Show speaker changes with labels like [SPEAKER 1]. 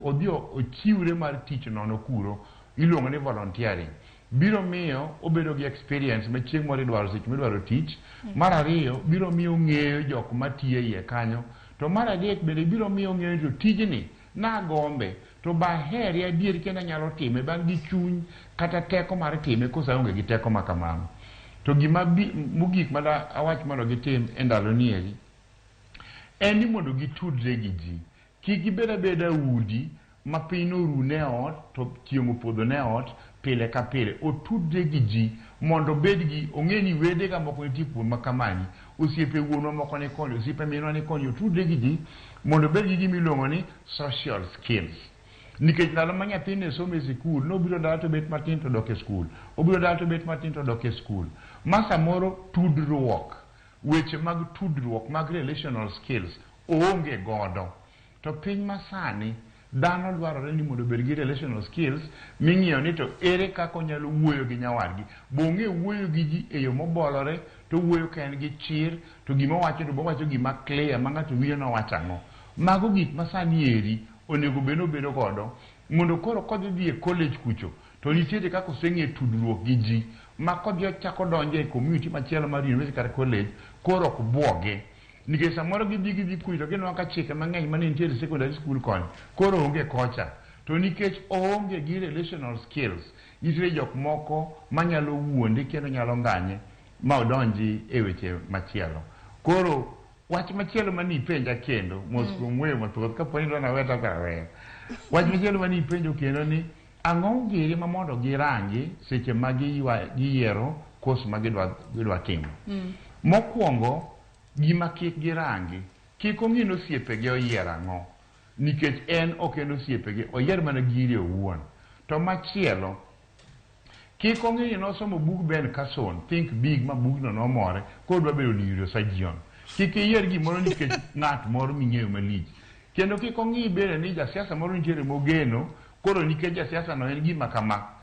[SPEAKER 1] Odhi ochiwre mar tich nono kuro, iluongo ni volunteering. Biro miyo obedo gi experience ma chieng' moro idwaro seche midwaro tich. Mar ariyo, biro miyo ong'eyo jok matiyo e iye kanyo. To mar adek bende biro miyo ong'eyo ni to tijni nagombe to be ahere adier kendo anyalo time be an gi chuny kata teko mar time koso aonge gi teko ma kamano. To gima bi, mogik ma da awach mondo gitim e ndalo ni eri en ni mondo gitudre gi ji. Kik gibed abeda udi ma piny norune e ot to chieng' opodho ne ot pile ka pile. Otudre gi ji mondo obed gi ong'e ni wedega moko nitie kuom ma kamani, osiepe wuonwa moko ni koni, osiepe minwa ni koni. Otudre gi ji mondo obed gi gima iluongo ni social skills. Nikech ndalo ma nyathi ne somo e sikul, nobiro dala to obet matin to odok e skul. Obiro dala to obet matin to odok e skul. Ma samoro tudruok, weche mag tudruok mag relational skills oonge godo. To piny masani, dhano dwarore ni mondo obed gi relational skills ming'iyo ni to ere kaka onyalo wuoyo gi nyawadgi. Be ong'e wuoyo gi ji e yo mobolore, to owuoyo ka en gi chir, to gima owacho to be owacho gima clear ma ng'ato winjo ni owacho ang'o. Mago gik ma sani eri onego bed ni obedo godo mondo koro kodhi dhi e college kucho to nitiere kaka oseng'e tudruok gi ji ma kodhi ochako donjo e community machielo mar university kata college koro ok buoge. Nikech samoro gidhi gidhi kucho to gineno ka chike mang'eny mane nitiere e secondary school koni koro onge kocha. To nikech oonge gi relational skills, nitiere jok moko manyalo wuonde kendo nyalo nganye ma odonji e weche machielo. Koro wach machielo mane ipenja kendo, mos kuom wuoyo mathoth, kapo ni idwa nawe to aweya. Wach machielo mane ipenjo kendo ni ang'o giri ma mondo girangi seche ma giyiero course ma gidwa timo. Mokwongo, gima kik girangi, kik ong'i ni osiepege oyiero ang'o, nikech en ok en osiepege, oyier mana gire owuon. To machielo, kik ong'i ni nosomo bug Ben Carson, Think Big, ma bugno nomore, koro odwa bedo neurosurgeon. Kik iyier gimoro nikech ng'at moro ming'eyo malich. Kendo kik ong'i bende ni jasiasa moro nitiere mogeno, koro nikech jasiasa no en gima kama.